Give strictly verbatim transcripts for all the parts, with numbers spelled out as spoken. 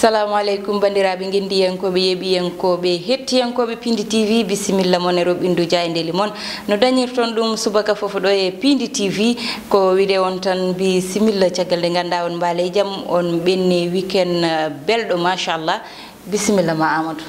Salamu aleykum, banndiraaɓe ngenndiyankooɓe, yeeɓiyankooɓe, hettiyankooɓe Pindi T V, bisimilla mon e roɓɓindu jaayndeeli mon. No dañirton ɗum subaka fof ɗo e Pindi T V, ko wiide on tan bisimilla, caggal nde nganndaa on mbaali e jam, on ɓenni weekend, eh, belɗo, machallah. Bisimilla ma, Amadou.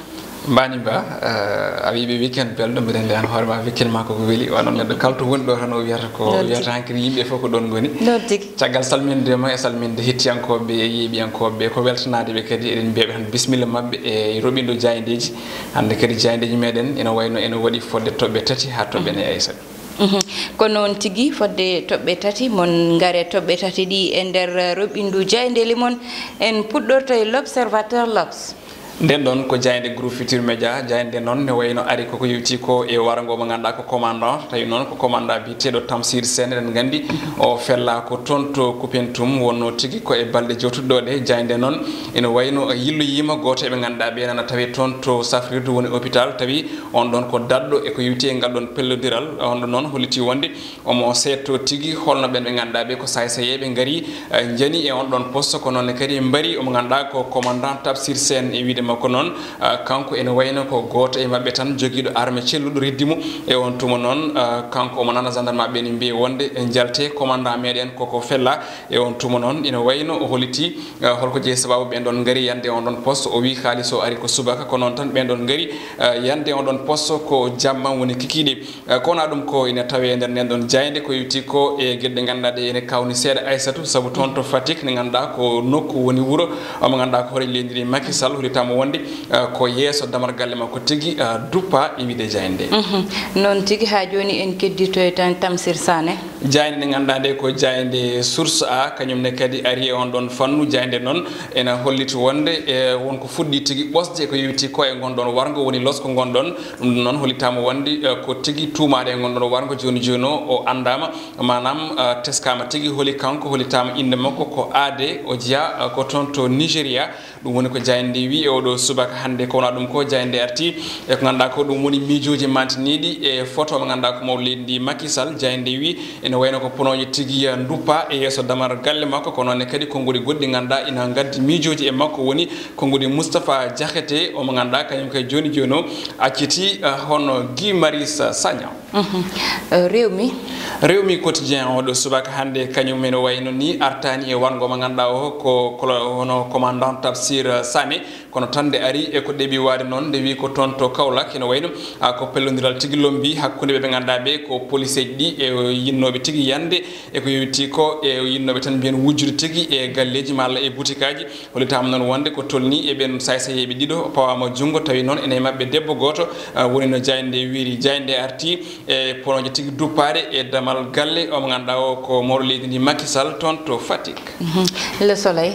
Mbani Ba, eh, a wii ɓe weekend belɗo, mbiɗen nde an hoore ma weekend ma koko weli, wano neɗɗo kala to woni ɗo tan o wiyata ko, noon tigi, wiyata hankadi yimɓe fof ko ɗon ngoni. Noon tigi. Caggal salminde ma e salminde hettiyankooɓe e yeeɓiyankooɓe, ko weltanaade ɓe kadi, eɗen mbiya ɓe tan bisimilla maɓɓe e roɓɓindu jaayndeeji. Hannde kadi jaayndeeji meɗen ina wayno ina waɗi fodde toɓɓe tati haa toɓɓe nayi, Aysata. Mhm. Ko noon tigi, fodde toɓɓe tati, mon ngare toɓɓe tati ɗi e nder roɓɓindu jaayndeeli mon. En puɗɗorto e L'Observateur, L'Obs. Nden ɗon ko jaaynde Groupe Futurs Médias, jaaynde noon ne wayno ari koko yewti ko e warngo mo ngannduɗaa ko commandant, tawi noon ko commandant biyeteeɗo Tamsir Sène, eɗen nganndi o fella ko toon to Koupentoum, wonno tigi ko e balɗe jewtuɗo ɗe. Jaaynde noon ina wayno yilloyiima gooto e ɓe ngannduɗaa ɓe nana tawi toon to safrirdu woni hôpital, tawi on ɗon ko daɗɗo e ko yewti e ngal ɗon pellodiral, on ɗon noon holliti wonde omo seetto tigi holno ɓen ɓe ngannduɗaa ɓe ko saay-saayeeɓe ngari, eh, njani e on ɗon poste, ko noon ne kadi mbari omo ngannduɗaa ko commandant Tafsir Sène. E wiide makko noon, eh, kanko ene wayno ko gooto e maɓɓe tan jogiiɗo arme celluɗo reddi mo. E on tuma noon, eh, kanko omo nana gendarme ɓe ne mbiya wonde, eh, njalte commandant meɗen koko fella. E on tuma noon ina wayno o holliti, eh, holko jeyi sababu ɓen ɗon ngari yande on ɗon poste. O wi kaalis o ari ko subaka, ko noon tan ɓen ɗon ngari, eh, yande on ɗon poste ko jamma woni kikiiɗe. Eh, ko wona ɗum ko ina tawe e nder nden ɗon jaaynde, ko yewti ko e geɗe ɗe ngannduɗaa ɗe ene kawni seeɗa, Aysatu, sabu toon to Fatick nde ngannduɗaa ko nokku woni wuro, omo ngannduɗaa ko hoore leydi ndi Macky Sall, hollitaama wonde, eh, ko yeeso damal galle makko tigi, eh, duppa e wiide jaaynde. Mhm. Noon tigi, haa jooni en kedditoy tan Tamsir Sané. Jaaynde nde ngannduɗaa nde ko jaaynde Source A, kañum ne kadi ari e on ɗon fannu. Jaaynde noon ena holliti wonde, eh, wonko fuɗɗi tigi ɓosde ko yewti ko e ngon ɗon warngo woni losko ngon ɗon. Ɗum ɗum noon hollitaama wonde, eh, ko tigi tuumaaɗo e ngon ɗon warngo jooni jooni o, o anndaama, maanaam, eh, teskaama tigi holi kanko, hollitaama innde makko ko Ade, o jeyaa, eh, ko toon to Nigeria. Ɗum woni ko jaaynde nde wi e oɗo subaka hannde, ko wona ɗum ko jaaynde nde arti e ko ngannduɗaa ko ɗum woni miijooji mantiniiɗi e photo mo ngannduɗaa ko mawɗo leydi ndi Macky Sall. Jaaynde nde wi ene wayno ko ponooje tigi, eh, duppa e yeeso damal galle makko, ko noon ne kadi konnguɗi goɗɗi ngannduɗaa ina ngaddi miijooji e makko, woni konnguɗi Moustapha Diakhaté, omo ngannduɗaa kañum kay jooni jooni o acciti, eh, hono Guy Marius Sagna. Mhm. Eh, Rewmi. Rewmi Quotidien oɗo subaka hannde kañum ene wayno ni artaani e warngo mo ngannduɗaa o ko, ko hono commandant Tafsir Sané, kono tan nde ari e ko ɗeɓi waade noon, nde wi ko toon to Kaolack ene wayno, ah, ko pellodiral tigi lombi hakkunde ɓe ɓe ngannduɗaa ɓe ko policeeji ɗi e yinnooɓe tigi yande e ko yewti ko e yinnooɓe tan mbiyen wujjude tigi e galleeji malla e butikaaji. Hollitaama noon wonde ko tolni e ɓen saay-saayeeɓe ɗiɗo pawaama junngo, tawi noon ene e maɓɓe debbo gooto, ah, woni no jaaynde nde wiiri. Jaaynde nde arti e ponooje tigi duppaaɗe e damal galle o mo ngannduɗaa o ko mawɗo leydi ndi Macky Sall toon to Fatick. Mhm. Le Soleil.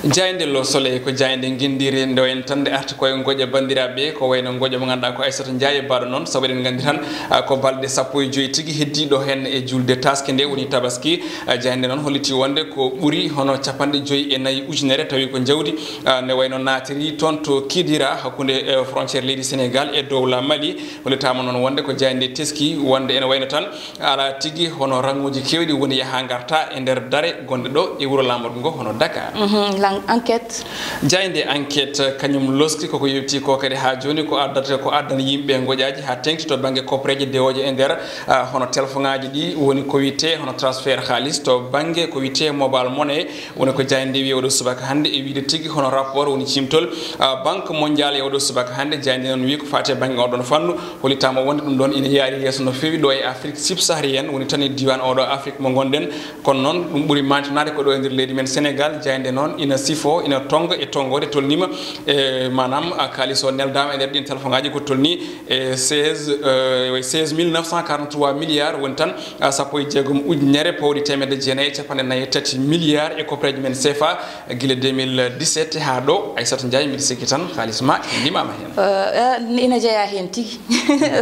Jaaynde Le Soleil ko jaaynde ngenndiire nde wayno tan nde arti koye ngoƴa banndiraaɓe, ko wayno ngoƴa mo ngannduɗaa ko Aissata Ndiaye baaɗo noon, sabu eɗen nganndi tan, ah, ko balɗe sappo e joy tigi heddiiɗo heen e julde taaske nde woni tabaski. Ah, jaaynde noon holliti wonde ko ɓuri hono capanɗe joy e nayi ujunere tawi ko jawdi, ah, nde wayno naatiri toon to Kidira hakkunde, eh, frontière leydi Sénégal e dowla Mali. Hollitaama noon wonde ko jaaynde teski wonde ene wayno tan alaa tigi hono raŋooji keewɗi woni yaha ngarta e nder dare gonɗe ɗo e wuro laamorgo ngo hono Dakar. Mhm, lan-, enquête. Jaaynde enquête kañum loski koko yewti ko kadi haa jooni ko addata, ko addani yimɓe ngoƴaaji haa teŋti to bannge kopreeje dewooje e nder, ah, hono telefoŋaaji ɗi woni ko wiyetee hono transfert haalis to bannge ko wiyetee mobile money. Woni ko jaaynde nde wiyi oɗo subaka hannde e wiyde tigi hono rapport woni ciimtol, ah, Banque Mondiale e oɗo subaka hannde. Jaaynde noon wiyi ko faati e bannge oɗon fannu, hollitaama wonde ɗum ɗoon ina yaari yeeso no feewi ɗo e Afrique subsaharienne, woni tan e diiwaan oɗo Afrique mo ngonɗen. Kono noon ɗum ɓuri maantinaade ko ɗo e nder leydi men Sénégal. Jaaynde noon ina sifo, ina tonnga e tonngoode tolniima e maanaam, ah, kaalis o neldaama e nder ɗiin telefoŋaaji ko tolnii e seize, eh, seize mille neuf cent quarante-trois milliards, woni tan, ah, sappo e jeegom ujunere pawɗi teemedde jeenayi e capanɗe nayi e tati milliards e kopreeje men C F A gila deux mille dix-sept haa ɗo. Aissata Ndiaye, mbiɗa sikki tan haalis ma limaama heen. Eh, eh, ina jeyaa heen tigi.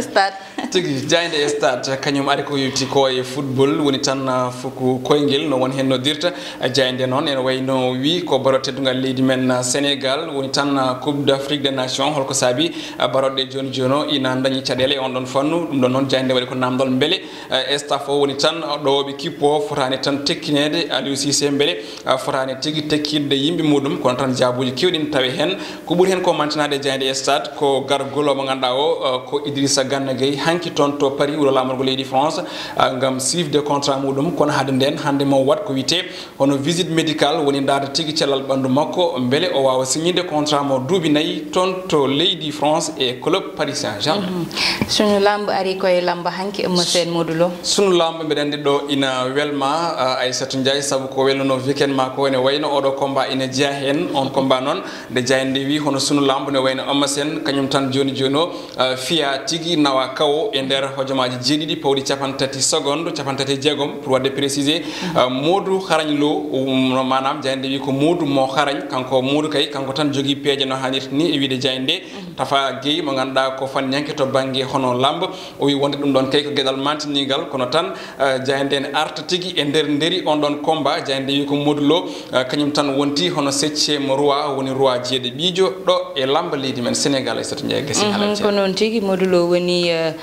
Stade. Tigi, jaaynde e Stade, kañum ari ko yewti ko e football, woni tan, ah, fuku koyngel no won heen noddirta. Jaaynde noon ene wayno wi ko baroɗe teddungal leydi men, ah, Sénégal, woni tan, ah, Coupe d'Afrique des Nations, holko saabi, ah, baroɗe jooni jooni o ina dañi caɗeele e on ɗon fannu. Ɗum ɗon noon jaaynde waɗi ko namdal mbele, ah, staff o woni tan Tan ɗowooɓe kippo fotaani tan tekkineede Aliou Cissé mbele, ah, fotaani tigi tekkinde yimɓe muɗum, kono tan jaabuuji keewɗi ne tawi heen. Ko ɓuri heen ko mantinaade e jaaynde Stade ko gargol mo ngannduɗaa o, ah, ko Idrissa Gana Gueye hanki toon to Paris, wuro laamorgo leydi France, ah, ngam siifde contrat muɗum. Kono hade ndeen, hannde mo waɗ ko wiyetee hono visite médicale, woni ndaarde tigi cellal ɓanndu makko, mbele o waawa siññinde contrat mo duuɓi nayi toon to leydi France e club Paris Saint-Germain. Mhm. Sunu lamb ari koye lamba hanki, Eumeu Sène, Modou Lo. Sunu lamb, mbeɗa anndi ɗo ina welma, ah, Aissatou Ndiaye, sabu ko welnunoo weekend ma ko ene wayno oɗo combat ina jeya heen. On combat noon, nde jaaynde wi hono sunu lamb ne wayno Eumeu Sène, kañum tan jooni jooni o, ah, fiya tigi nawa kawo e nder hojomaaji jeeɗiɗi pawɗi capanɗe tati seconde, capanɗe tati e jeegom pour waɗde précisé. Ah, Modou Xarañ Lo, um, no maanaam jaaynde wi ko Modou mo Xarañ, kanko Modou kay, kanko tan jogii peeje no haanirta ni e wiyde jaaynde. Tafa Gueye mo ngannduɗaa ko fanniyanke to bannge hono lamb, o wi wonde ɗum ɗoon kay ko geɗal mantiniigal, kono tan, eh, jaaynde ne arta tigi e nder nderi on ɗoon combat. Jaaynde wi ko Modou Lo, eh, kañum tan wonti hono septième roi, woni roi jeeɗiɗiijo ɗo e lamba leydi men Sénégal, Aissatou Ndiaye, gasi. Mhm, haalal ko ceerno. Noon tigi, Modou Lo woni, eh,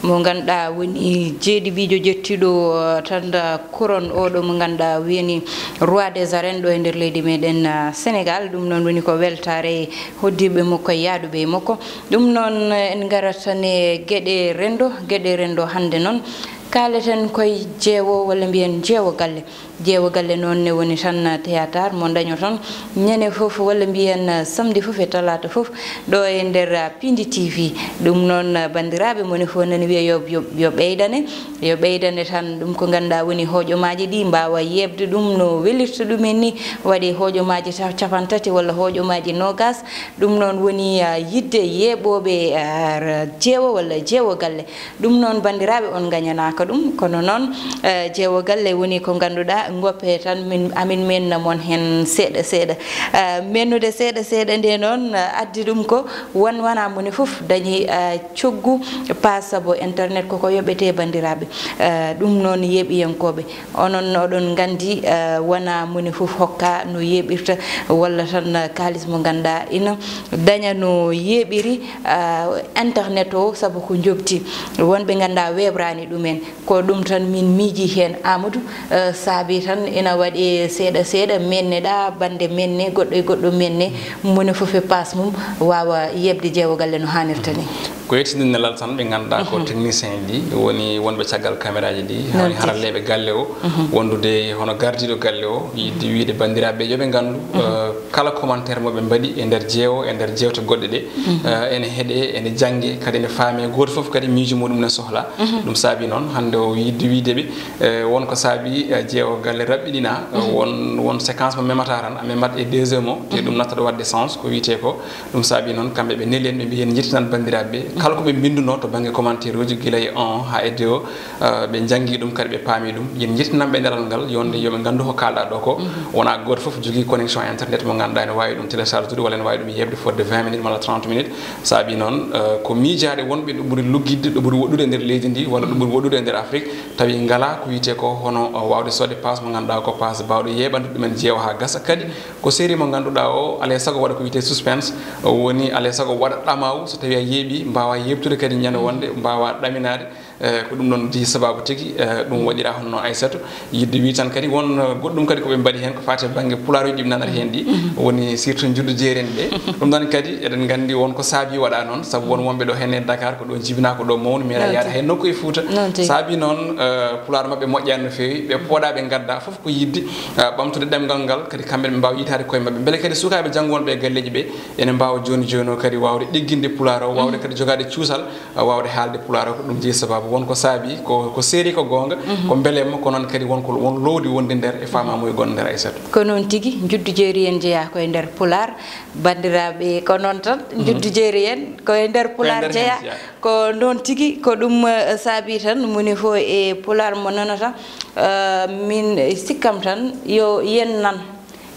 mo ngannduɗaa woni jeeɗiɗiijo ƴettiiɗo, eh, tan, eh, couronne oɗo mo ngannduɗaa woni roi des arènes ɗo e nder leydi meɗen, eh, Sénégal. Ɗum noon woni ko weltaare hoddiiɓe makko e yaaduɓe e makko. Ɗum noon, eh, en ngarat tan e geɗe renndo, geɗe renndo hannde noon. Kaaleten koye jeewo walla mbiyen jeewo galle. Jeewo galle noon ne woni tan théâtre mo dañoton ñande fof walla mbiyen samedi fof e talaata fof ɗo e nder Pindi T V. Ɗum noon, banndiraaɓe, moni fof nani wiya yo, yo, yo ɓeydane, yo ɓeydane tan ɗum ko ngannduɗaa woni hojomaaji ɗi mbaawa yeeɓde ɗum no welirta ɗumen ni. Waɗi hojomaaji ta-, capanɗe tati walla hojomaaji noogas. Ɗum noon woni, ah, yiɗde yeeɓooɓe, ah, jeewo walla jeewo galle. Ɗum noon, banndiraaɓe, on ngañanaaka ɗum, kono noon, eh, jeewo galle woni ko ngannduɗaa, ngoppe tan min, amin menna mon heen seeɗa seeɗa. Eh, mennude seeɗa seeɗa nde noon, eh, addi ɗum ko won wonaa moni fof dañi, eh, coggu paas sabu internet koko yoɓetee, banndiraaɓe. Eh, ɗum noon, yeeɓiyankooɓe, onon oɗon nganndi, eh, wonaa moni fof hokka no yeeɓirta, walla tan, eh, kaalis mo ngannduɗaa ina daña no yeeɓiri, eh, internet o, sabu ko njoɓdi. Wonɓe ngannduɗaa weeɓraani ɗumen. Ko ɗum tan min miiji heen, Amadou, eh, saabi tan ina waɗi seeɗa seeɗa, menneɗaa, bannde menne, goɗɗo e goɗɗo menne, moni fof e paas mum waawa yeeɓde jeewo galle no haanirta ni. Ko yettinde nelal tan, ɓe ngannduɗaa ko technicien ji, woni wonɓe caggal caméra ji ɗi, haralleeɓe galle o, wondude hono gardiiɗo galle o, yiɗde wiyde banndiraaɓe yo ɓe nganndu, eh, kala commentaire mo ɓe mbaɗi e nder jeewo, e nder jeewte goɗɗe ɗe, eh, ene heɗe, ene jannge, kadi ene faame, gooto fof kadi miijo muɗum ne sohla. Ɗum saabi noon hannde o yiɗde wiyde ɓe, eh, won ko saabi, eh, jeewo galle raɓɓiɗina, eh, won, won séquence mo memata tan, a memat e deux heures mo, te ɗum natta ɗo waɗde sens, ko wiyetee ko. Ɗum saabi noon, kamɓe ɓe neli en, ɓe mbiyi en njettinan banndiraaɓe ɓe. Kala ko ɓe mbinnduno to bannge commentaire uji, gila e un haa e deux o, eh, ɓe njanngi ɗum, kadi ɓe paami ɗum. Yen njettinan ɓe nelal ngal, yonde yo ɓe nganndu ko kaalɗaa ɗo ko. Wonaa gooto fof jogii connexion internet mo ngannduɗaa ene waawi ɗum télécharge walla ene waawi ɗum yeeɓde fodde vingt minutes walla trente minutes. Saabi noon, eh, ko miijaade wonɓe ɗo ɓuri luggitde, ɗo ɓuri woɗɗude e nder leydi ndi, walla ɗo ɓuri woɗɗude e nder Afrique, tawi ngalaa ko wiyetee ko hono, eh, waawde soodde paas mo ngannduɗaa ko paas baawɗo yeeɓande ɗumen jeewo haa gasa. Kadi ko série mo ngannduɗaa o, alaa e sago waɗa ko wiyetee suspense, o woni alaa e sago waɗa ɗamaw, so tawii a yeeɓi, mbaawa yeeɓtude kadi ñande wonde, mbaawa ɗaminaade. Eh, ko ɗum ɗon jeyi sabaabu tigi, eh, ɗum waɗiraa hono Aissatou. Yiɗde wii tan kadi won, eh, goɗɗum kadi ko ɓe mbaɗi heen ko faati e bannge pulaaruuji ɗi ɓe nanata heen ɗi, woni surtout njuddu jeeri en ɓe. Ɗum ɗon kadi eɗen nganndi won ko saabii waɗa noon, sabu won wonɓe ɗo heen e Dakar ko ɗo njibinaa, ko ɗo mawni, meeɗaa yaade hay nokku e Fuuta. Noon tigi. Saabii noon, eh, pulaar maɓɓe moƴƴaani no feewi, ɓe pooɗaa, ɓe ngaddaa fof ko yiɗde, eh, ɓamtude ɗemngal ngal, kadi kamɓe ɓe mbaawa yiytaade koye maɓɓe. Mbele kadi sukaaɓe janngo wonɓe e galleeji ɓe ene mbaawa jooni jooni o kadi waawde ɗigginde pulaar o, waawde kadi jogaade cuusal, waawde haalde pulaar o, ko ɗum jeyi sabaabu. Won ko saabii, ko, ko seeri ko goonga, ko mbeleema, ko noon kadi won ko, won loowdi wonde nder e faamaamuya gonɗo nder, Aissatou. Ko noon tigi, njuddu jeeri en jeyaa ko e nder pulaar, banndiraaɓe, ko noon tan, njuddu jeeri en ko e nder pulaar jeyaa. Ko noon tigi, ko ɗum, eh, saabii tan, moni fof e pulaar mo nanata, eh, min sikkam tan, yo yen nan.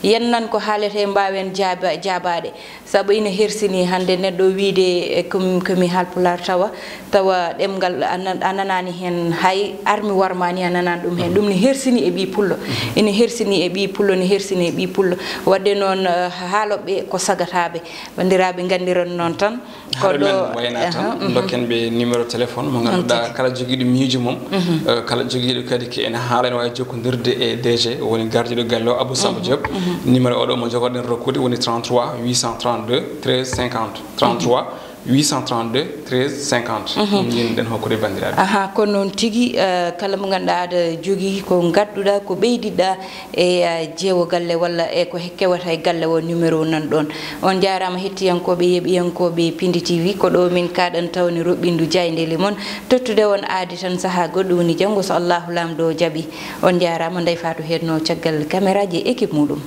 Yen nan ko haalete, mbaawen jaaba- jaabaade. Sabu ina hersini hannde neɗɗo wiyde, e, ko mi, ko mi Haalpulaar tawa, tawa ɗemngal a nan-, a nanaani heen hay, ar mi warmaani a nanaani ɗum heen. Ɗum ne hersini e ɓii pullo. Ina hersini e ɓii pullo, ne hersini e ɓii pullo. Waɗde noon, eh, haalooɓe ko sagataaɓe. Banndiraaɓe, nganndiron noon tan. Ko haɗa ɗo men wayna tan, aha, mhm, ndokken ɓe numéro téléphone mo ngannduɗaa, tigi, kala jogiiɗo miijo mum, mhm, eh, kala jogiiɗo kadi ko ene haala ene waawi jokkondirde e D G, woni gardiiɗo galle o, Abou Samba, mhm, Diop. Mhm. Numéro oɗo mo jogorɗen rokkude woni trente-trois huit cent trente-deux treize cinquante. Trente-trois huit cent trente-deux treize cinquante. Mhm. Ɗum njiɗ-ɗen hokkude banndiraaɓe. Aha, ko noon tigi, eh, kala mo ngannduɗaa aɗa jogii ko ngadduɗaa, ko ɓeydiɗaa, e, eh, jeewo galle walla e ko he-, kewata e galle o, numéro nan ɗoon. On njaaraama, hettiyankooɓe, yeeɓiyankooɓe Pindi T V, ko ɗo min kaaɗan tawni roɓɓindu jaayndeeli mon, tottude on aadi tan sahaa goɗɗo woni janngo so Allahu Laamɗo jaɓi. On njaaraama, Ndeye Fatou heedno caggal caméra ji e équipe muɗum.